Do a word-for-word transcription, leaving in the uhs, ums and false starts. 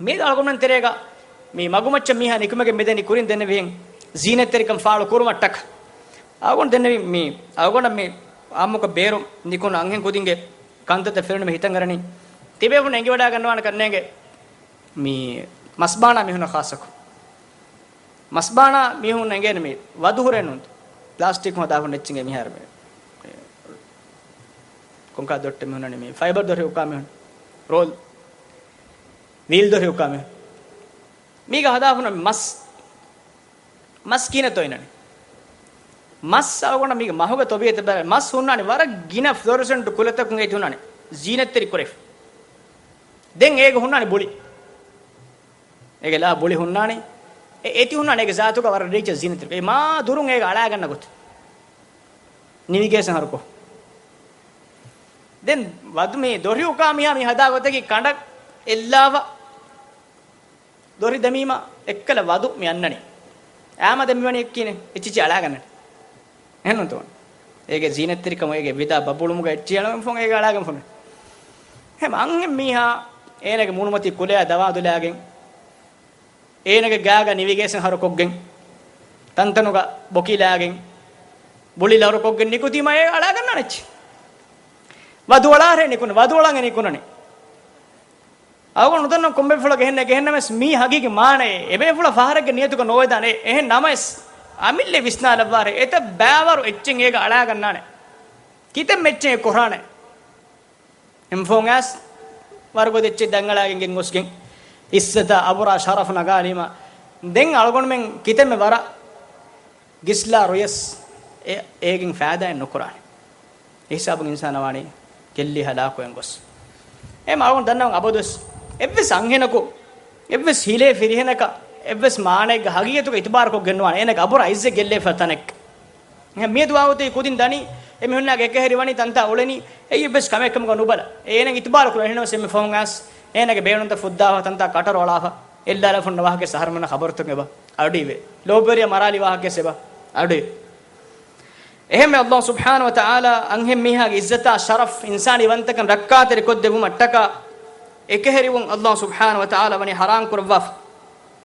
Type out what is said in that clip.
މިއަދު އަޅުގަނޑުމެން ތެރޭގަ މި މަގުމައްޗަށް މީހާ ނިކުމެގެން މިދެނީ ކުރިން ދެންނެވިހެން ޒީނަތްތެރިކަން ފާޅު ކުރުމަށްޓަކަ. އަޅުގަނޑު ދެންނެވި މި އަޅުގަނޑަށް މި އާއްމުކޮށް ބޭރު ނިކުން އަންހެން ކުދިންގެ ކަންތައްތައް ފެނުނުމެ ހިތަށް އަރަނީ. ތިބޭފުޅުން އެނގިވަޑައިގަންނަވާނެ ކަންނޭނގެ މި މަސްބާނާ މީހުންނަށް ޚާއްޞަކޮށް. މަސްބާނާ މީހުން އެނގޭނެ މި ވަދު ހުރޭ ނޫން. ޕްލާސްޓިކް ހަދާފަ ނެއްޗިނގެ މިހާރު މި ކޮންކާ ދޮއްޓެ މިހުންނަނީ މި ފައިބަރ ދޮށި އުކާ މިހުން. ރޯލް. ވީލް ދޮށި އުކާ މިހުން. މީގަ ހަދާފަ މަސް. މަސް ކިހިނެއްތޯ އިންނަނީ؟ މަސް އަޅުގަނޑަށް މީގެ މަހުގެ ތަބީއަތަށް ބަލާ، މަސް ހުންނާނީ ވަރަށް ގިނަ ފްލޯރެސެންޓް ކުލަތަކުން އޭތި ހުންނާނީ ޒީނަތްތެރި ކުރެފަ. ދެން އޭގެ ހުންނާނީ ބުޅި. އޭގެ ލާ ބުޅި ހުންނާނީ. އެ އޭތި ހުންނާނީ އޭގެ ޒާތުގަ ވަރަށް ރީއްޗަށް ޒީނަތްތެރި. އެ މާ ދުރުން އޭގަ އަޅާގަންނަ ގޮތެއް. ނެވިގޭޝަން ހަރުކޮށް. ދެން ވަދު މި ދޮށި އުކާ މީހާ މި ހަދާ ގޮތަކީ ކަނޑަށް އެއްލާފަ ދޮށި ދެމީމަ އެއްކަލަ ވަދު މި އަންނަނީ. އާމަދަ މިވަނީ އެއްކީނެ އެއްޗިއްޗި އަޅާގަންނަނީ. އެހެންނޫންތޯ؟ އޭގެ ޒީނަތްތެރިކަމު އޭގެ ވިދާ ބަބުޅުމުގަ އެއްޗިއްޗި އަޅުގަނޑު އޭގަ އަޅާގަން ފުން. ހަމަ އަންހެން މީހާ އޭނަގެ މޫނުމަތީ ކުލަޔާ ދަވާދުލާގެން އޭނަގެ ގާގަ ނެވިގޭޝަން ހަރުކޮށްގެން، ތަންތަނުގަ ބޮކިލާގެން، ބުޅިލަ ހަރުކޮށްގެން ނިކުތީމަ އޭ އަޅާގަންނާނެ އެއްޗެއް. ވަދު އަޅާހެ ނިކުން، ވަދު އަޅަން އެ ނިކުނަނީ. އަޅުގަނޑު ނުދަންނަ ކޮންބޭފުޅަކު އެހެންނެއް އެހެންނަމަވެސް މީ ހަގީގީ މާނައެއް. އެބޭފުޅާ ފަހަރެއްގެ ނިޔަތުގަ ނޯވެދާނެ. އެހެން ނަމަވެސް އަމިއްލަ ވިސްނާލައްވާރޭ. އެތައް ބައިވަރު އެއްޗެއް އޭގަ އަޅާގަންނާނެ. ކިތަންމެ އެއްޗެއް ކުރާނެ. އެމްފޯން އައިސް ވަރުގަދަ އެއްޗެއް ދަންގަޅާގެން ގެންގޮސްގެން، އިއްޒަތާ އަބުރާ ޝަރަފު ނަގާލީމަ، ދެން އަޅުގަނޑުމެން ކިތަންމެ ވަރަށް ގިސްލާ ރުޔަސް އެ-، އޭގެން ފައިދާއެއް ނުކުރާނެ. އެ ހިސާބުން އިންސާނާ ވާނީ ގެއްލި ހަލާކުވެން ގޮސް. އެހެން އަޅުގަނޑު ދަންނަވަން އަބަދުވެސް އެއްވެސް އަންހެނަކު، އެއްވެސް ހިލޭ ފިރިހެނަކަށް، އެއްވެސް މާނައެއްގެ ހަގީގަތުގަ އިތުބާރުކޮށްގެން ނުވާނެ. އޭނަގެ އަބުރާ އިއްޒަތް ގެއްލޭފަ ތަނެއް. މިއަދު ވާގޮތަކީ ކުދިން ދަނީ، އެމީހުންނާގެ އެކަހެރި ވަނީ ތަންތާ އުޅެނީ، އެއީ އެއްވެސް ކަމެއް ކަމުގަ ނުބަލާ. އޭނަ އިތުބާރު ކުރާ އެހެންނަމަވެސް އެންމެ ފަހުން އައިސް، އޭނަގެ ބޭނުންތައް ފުއްދާފަ ތަންތާ ކަޓަރު އަޅާފަ، އެއްލާލަފަ އޮންނަ ވާހަކަ ސަހަރުމެންނަށް ޚަބަރުތައް އެބަ އަޑުއިވޭ. ލޯބިވެރިޔާ މަރާލި ވާހަކަ އެބަ އަޑުއިވޭ. އެހެންމެ އައްލާހު ސުބްޙާނަހު ވަތަޢާލާ އަންހެން މީހާގެ އިއްޒަތާ ޝަރަފް އިންސާނީ ވަންތަކަން ރައްކާތެރި ކޮށްދެއްވުމަށްޓަކާ އެކަހެރިވުން އައްލާހު ސުބްޙާނަހު ވަތަޢާލާ ވަނީ ޙަރާމް ކުރައްވާފަ.